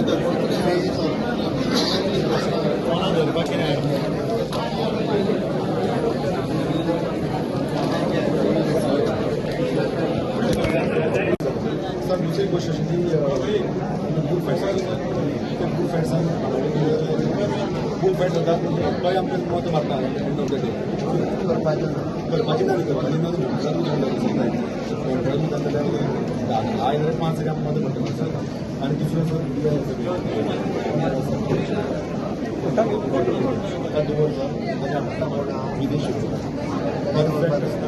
Sir दुसरी गोष्ट अशी की बुल फायट जाता तोय आमकां मत मारता एंड ऑफ the day करपाची ना करपाची ना जाल्यार 5 आमकां मत पडटा सर. आनी दुसरो सर दवरता विदेश परफेक्ट आसता.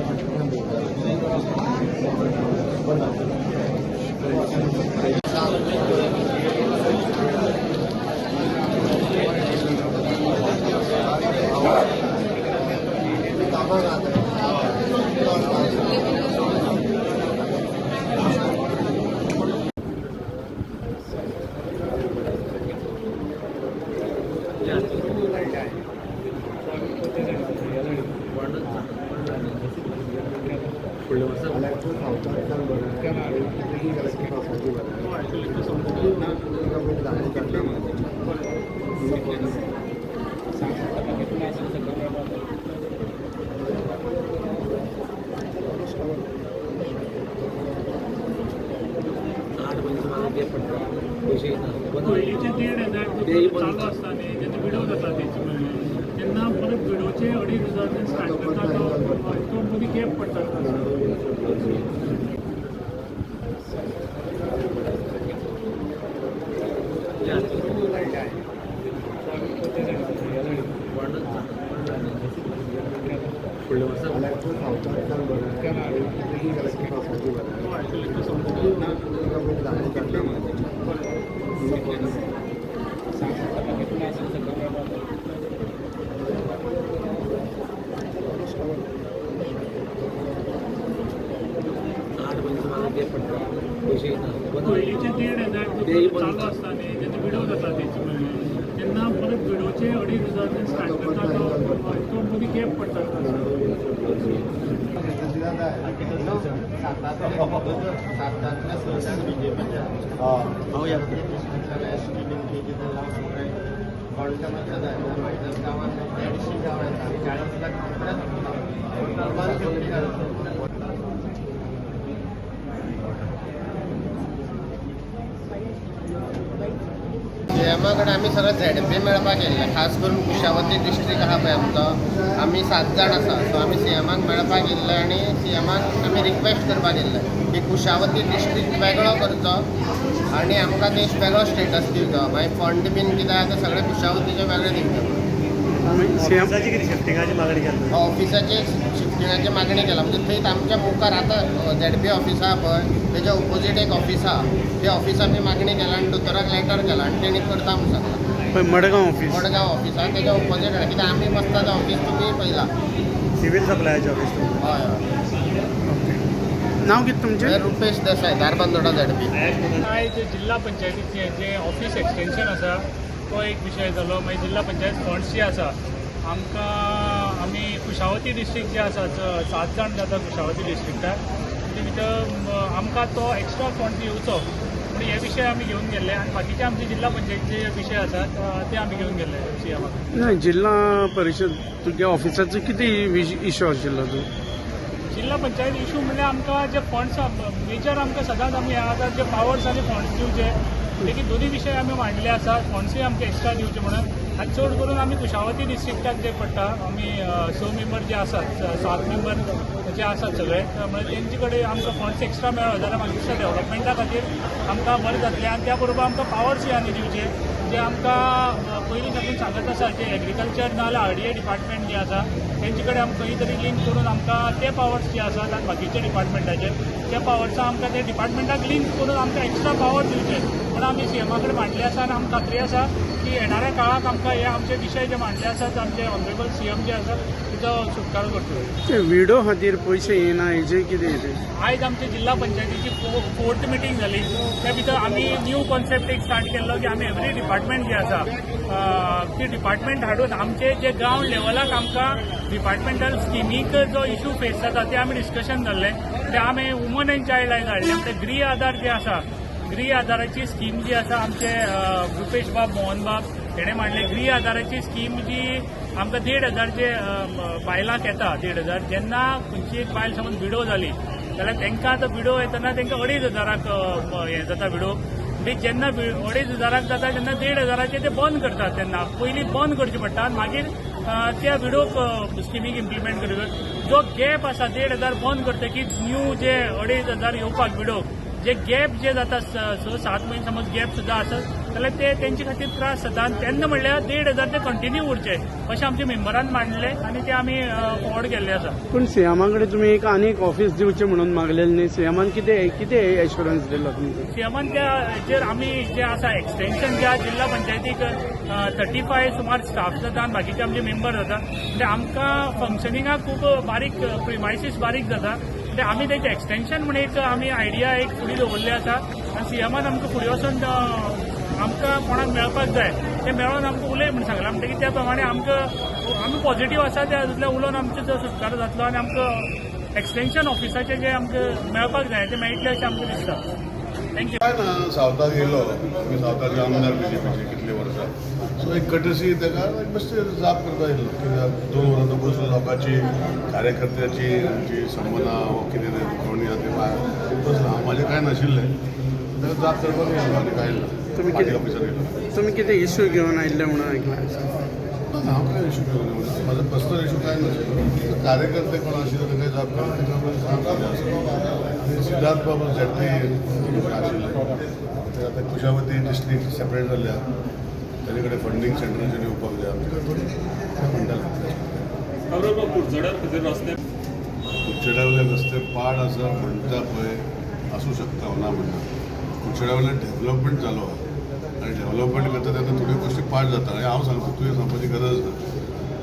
पयलींचे 1,500 चालू आसता न्ही तेन्ना विडो जाता तेची तेन्ना परत विडोचे 2,500 स्टार्ट करता तो मदीं गॅप पडटा. पयलींचे 1,500 चालू आसता न्ही तेन्ना विडो जाता तेची तेन्ना परत विडोचे 2,500 स्टार्ट करता तो मदीं गॅप पडटा. सीएमा कडेन आमी सगळे झेडपी मेळपाक येयल्ले, खास करून कुशावती डिस्ट्रिक्ट आहा पळय आमचो, आमी 7 जाण आसा. सो आमी सीएमाक मेळपाक येयल्ले आनी सीएमाक आमी रिक्वेस्ट करपाक येयल्ले की कुशावती डिस्ट्रिक्ट वेगळो करचो आनी आमकां देश वेगळो स्टेटस दिवचो, मागीर फंड बीन कितें आहा तें सगळें कुशावतीचें वेगळें दिवचें. ऑफिसाचे शिफ्टिंगाची मागणी केला म्हणजे थंयच आमच्या मुखार आतां झेडपी ऑफिस आहा पळय तेज्या ओपोजीट एक ऑफिस आहा, त्या ऑफिस आमी मागणी केला आनी दोतोराक लेटर केला आनी तेणी करता म्हूण सांगला. मडगांव ऑफिस, मडगांव ऑफिस आहा तेज्या ओपोजीट आहा, कित्याक आमी बसता तें ऑफिस तुमी पळयला, सिव्हील सप्लायाचें ऑफिस. हय हय. ओके, नाव कितें तुमचें? रुपेश देसाय, धारबांदोडा झेडपी. आयज जिल्हा पंचायतीचें जें ऑफिस एक्सटेन्शन आसा तो एक विशय जालो. मागीर जिल्हा पंचायत फंड्स जे आसा आमकां, आमी कुशावती डिस्ट्रिक्ट जे आसा 7 जाण जाता कुशावती डिस्ट्रिक्टाक, ते भितर आमकां तो एक्स्ट्रा फंड येवचो म्हणून हे विशय आमी घेवन गेल्ले आनी बाकीचे आमचे जिल्हा पंचायतीचे विशय आसात ते आमी घेवन गेल्ले सीएमाक. ना, जिल्हा परिशद तुज्या ऑफिसाचो कितें इशू आशिल्लो तो? जिल्हा पंचायत इशू म्हणल्यार आमकां जे फंड्स मेजर आमकां सदांच आमी हें आसा जे पावर्स आनी फंड्स दिवचे, लेगीत दोनूय विशय आमी मांडले आसात. फंड्सूय आमकां एक्स्ट्रा दिवचे म्हणून आनी चड करून आमी कुशावती डिस्ट्रिक्टाक जे पडटा आमी 6 मेंबर जे आसात, 7 मेंबर जे आसात सगळे, म्हळ्यार तेंचे कडेन आमकां फंड्स एक्स्ट्रा मेळ्ळो जाल्यार मागीर दिसता डेव्हलपमेंटा खातीर आमकां बरें जातलें. आनी त्या बरोबर आमकां पावर्सूय आनी दिवचे जे आमकां पयलीं साकून सांगत आसा जे एग्रीकल्चर ना जाल्यार आरडीए डिपार्टमेंट जे आसा तेंचे कडेन आमकां खंय तरी लिंक करून आमकां ते पावर्स जे आसात आनी बाकीचे डिपार्टमेंटाचे त्या पावर्सा आमकां ते डिपार्टमेंटाक लिंक करून आमकां एक्स्ट्रा पावर दिवचे म्हणून आमी सीएमा कडेन मांडले आसा. आनी आमकां खात्री आसा की येणाऱ्या काळाक आमकां हे आमचे विशय जे मांडले आसात आमचे ऑनरेबल सीएम जे आसा तिचो सुटकारो करतलो. विडो खातीर पयशे येना हेजें कितें तें? आयज आमची जिल्हा पंचायतीची 4th meeting जाली, त्या भितर आमी न्यू कॉन्सेप्ट एक स्टार्ट केल्लो की आमी एवरी डिपार्टमेंट जे आसा ती डिपार्टमेंट हाडून आमचे जे ग्रावंड लेवलाक आमकां डिपार्टमेंटल स्किमीक जो इशू फेस जाता ते आमी डिस्कशन जाल्लें. ते आमी वुमन एंड चायल्ड आयज हाडलें. ते गृह आधार जे आसा, गृह आधाराची स्कीम जी आसा, आमचे रुपेश बाब, मोहन बाब हेणे मांडले. गृह आधाराची स्कीम जी आमकां 1500 जे बायलांक येता, 1500, जेन्ना खंयची एक बायल समज विडो जाली जाल्यार तांकां आतां विडो येतना तांकां 2500 हें जाता विडो. म्हणजे जेन्ना 2500 जाता तेन्ना 1500 ते बंद करतात. तेन्ना पयलीं बंद करचे पडटा आनी मागीर त्या विडोक स्किमीक इम्प्लिमेंट करतात. जो गॅप आसा, 1500 बंद करतकीच न्यू जे 2500 येवपाक विडोक जे गॅप जे जाता, 6-7 म्हयने समज गॅप सुद्दां आसत जाल्यार ते तेंचे खातीर त्रास जाता. आनी तेन्ना म्हणल्यार 1500 ते कंटिन्यू उरचे अशें आमच्या मेंबरान मांडले आनी ते आमी फॉरवर्ड केल्ले आसा. पूण सीएमा कडेन तुमी एक आनी एक ऑफिस दिवचें म्हणून मागलेलें न्ही? सीएमान कितें कितें एश्युरन्स दिलो तुमकां? सीएमान त्याचेर आमी जे आसा एक्सटेन्शन, ज्या जिल्हा पंचायतीक 35 सुमार स्टाफ जाता आनी बाकीचे आमचे मेंबर जाता, म्हणजे आमकां फंक्शनिंगाक खूब बारीक प्रिमायसीस बारीक जाता. म्हणजे आमी तेजें एक्सटेन्शन म्हण एक आमी आयडिया एक फुडें दवरले आसा आनी सीएमान आमकां फुडें वचून आमकां कोणाक मेळपाक जाय ते मेळोन आमकां उलय म्हूण सांगलां. म्हणटकीर त्या प्रमाणे आमकां आमी पॉझिटीव आसा, त्या हातूंतल्यान उलोवन आमचो जो सुटकारो जातलो आनी आमकां एक्सटेन्शन ऑफिसाचें जें आमकां मेळपाक जाय तें मेळटलें अशें आमकां दिसता. Thank you. काय ना, सावथाक येयलो. आमी सावथाचे आमदार बीजेपीचे कितले वर्सां, सो एक कटसी ताका बेश्टे जाप करता येयलो. कित्याक 2 वरां तो बसून लोकांची, कार्यकर्त्याची आमची संबंदां वो कितें तें दुखवणी आहा ते बसला. हांव म्हाजें कांय नाशिल्लें, ताका जाप करपाक येयलो आनी कांय ना. तुमी पार्टी कितें ऑफिसार येयलो. तुमी कितें इश्यू घेवन आयिल्ले म्हणून आयकलां. ना, हांव काय इशू घेवन येवना. म्हाजो पर्सनल इशू कांय नाशिल्लो. कार्यकर्ते कोण आशिल्ले तांकां जाप करून तांकां सांगपाचें आसा. आनी सिद्धार्थ बाबू झेडपी आशिल्ले ते आतां कुशावती डिस्ट्रिक्ट सेपरेट जाल्ल्या ताजे कडेन फंडींग सेंट्रलाचेर येवपाक जाय आमचे कडेन थोडी, ते म्हणटाले. बरोबर, कुडचड्यार खंयसर रस्ते कुडचड्यावयले रस्ते पाड आसा म्हणटा पळय, आसूं शकता, हांव ना म्हणटा. कुडचड्यावयले डेव्हलपमेंट जालो आनी डेव्हलपमेंट करता तेन्ना थोड्यो गोश्टी पाड जाता. आनी हांव सांगता, तुवें सांगपाची गरज ना.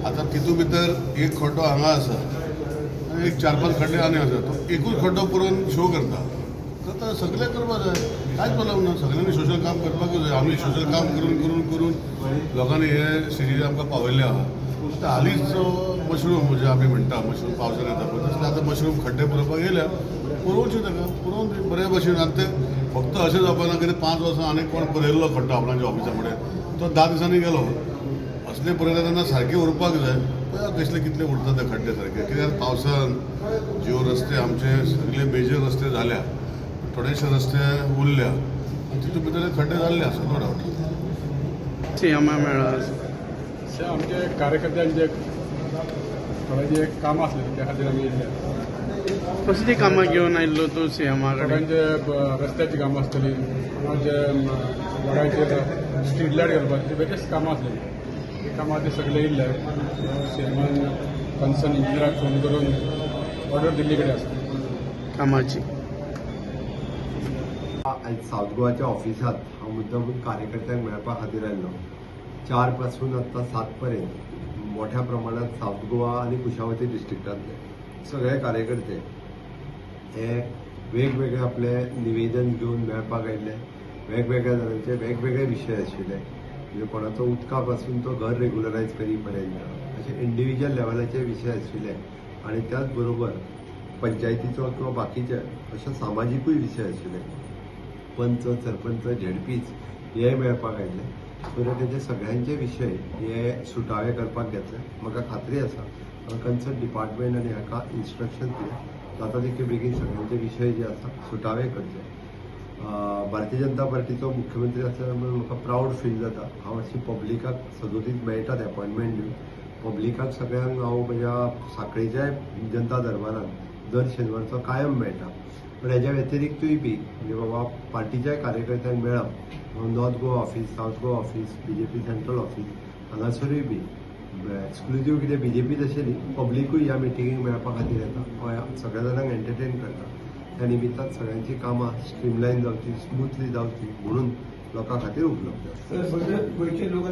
आतां तितून भितर एक खड्डो हांगा आसा आनी एक चार पांच खड्डे आनी आसा. तो एकूच खड्डो पुरोवन शो करता. करता, सगळें करपाक जाय, कांयच प्रॉब्लम ना. सगळ्यांनी सोशल काम करपाकूच जाय. आमी सोशल काम करून करून करून लोकांनी हे स्टेजीर आमकां पावयल्ले आहा. आतां हालींच मशरूम, म्हणजे आमी म्हणटा मशरूम पावसान येता पळय, तसले आतां मशरूम खड्डे पुरोवपाक येयल्या. पुरोवचे ताका, पुरोवन बरे भशेन. आनी ते फक्त अशें जावपाक ना कितें 5 वर्सां आनी कोण पुरयल्लो खड्डो आपणाच्या ऑफिसा फुडें तो 10 दिसांनी गेलो. असले पुरयता तेन्ना सारके उरपाक जाय. पळया कसले कितले उरता ते खड्डे सारके. कित्याक पावसान ज्यो रस्ते आमचे सगळे मेजर रस्ते जाल्या, थोडेशे रस्ते उरल्या आनी तितून भितर खड्डे जाल्ले आसा, नो डावट. सीएमा मेळ्ळा. अशें आमचे कार्यकर्त्यांचे थोडे जे कामां आसलेली त्या खातीर आमी येयल्ले. कसली कामां घेवन आयिल्लो तूं सीएमा कडेन? थोड्यांचे रस्त्याची कामां आसतली, कोणाचे वडाचेर स्ट्रीट लायट घालपाची, वेरियस कामां आसलेली. ती कामां ते सगळे येयल्ले. सीएमान कन्सर्न इंजिनियराक फोन करून ऑर्डर दिल्ली कडेन आसा. कामाची. आयज सावथ गोवाच्या ऑफिसात हांव मुद्दामून कार्यकर्त्यांक मेळपा खातीर आयल्लो. 4 पासून आत्तां 7 पर्यंत मोठ्या प्रमाणात सावथ गोवा आनी कुशावती डिस्ट्रिक्टांतले सगळे कार्यकर्ते हे वेगवेगळे आपले निवेदन घेवन मेळपाक आयिल्ले. वेगवेगळ्या जाणांचे वेगवेगळे विशय आशिल्ले, म्हणजे कोणाचो उदका पासून तो घर रेगुलरायज करी पर्यंत अशे इंडिविज्युअल लेवलाचे विशय आशिल्ले आनी त्याच बरोबर पंचायतीचो किंवा बाकीचे अशे सामाजिकूय विशय आशिल्ले. पंच, सरपंच, झेडपीच हे मेळपाक आयिल्ले. सो तेजे सगळ्यांचे विशय हे सुटावे करपाक घेतले. म्हाका खात्री आसा, कन्सर्न डिपार्टमेंट आनी हाका इन्स्ट्रक्शन दिलें, जाता तितके बेगीन सगळ्यांचे विशय जे आसा सुटावे करचे. भारतीय जनता पार्टीचो मुख्यमंत्री आसल्या म्हणून म्हाका प्रावड फील जाता. हांव अशी पब्लिकाक सदोदीत मेळटात एपॉयंटमेंट दिवन पब्लिकाक सगळ्यांक हांव म्हज्या साखळेच्याय जनता दरबारान दर शेनवारचो कायम मेळटा. पण हेज्या व्यतिरिक्तूय बी म्हणजे बाबा पार्टीच्याय कार्यकर्त्यांक मेळप, north Goa office, south Goa office, BJP central office हांगासरूय बी एक्सक्लुजीव कितें बीजेपी तशें न्ही, पब्लिकूय ह्या मिटिंगेक मेळपा खातीर येता. हांव सगळ्या जाणांक एंटरटेन करता. त्या निमित्तान सगळ्यांची कामां स्ट्रीमलायन जावची, स्मुथली जावची म्हणून लोकां खातीर उपलब्ध आसा. गोंयचे लोक.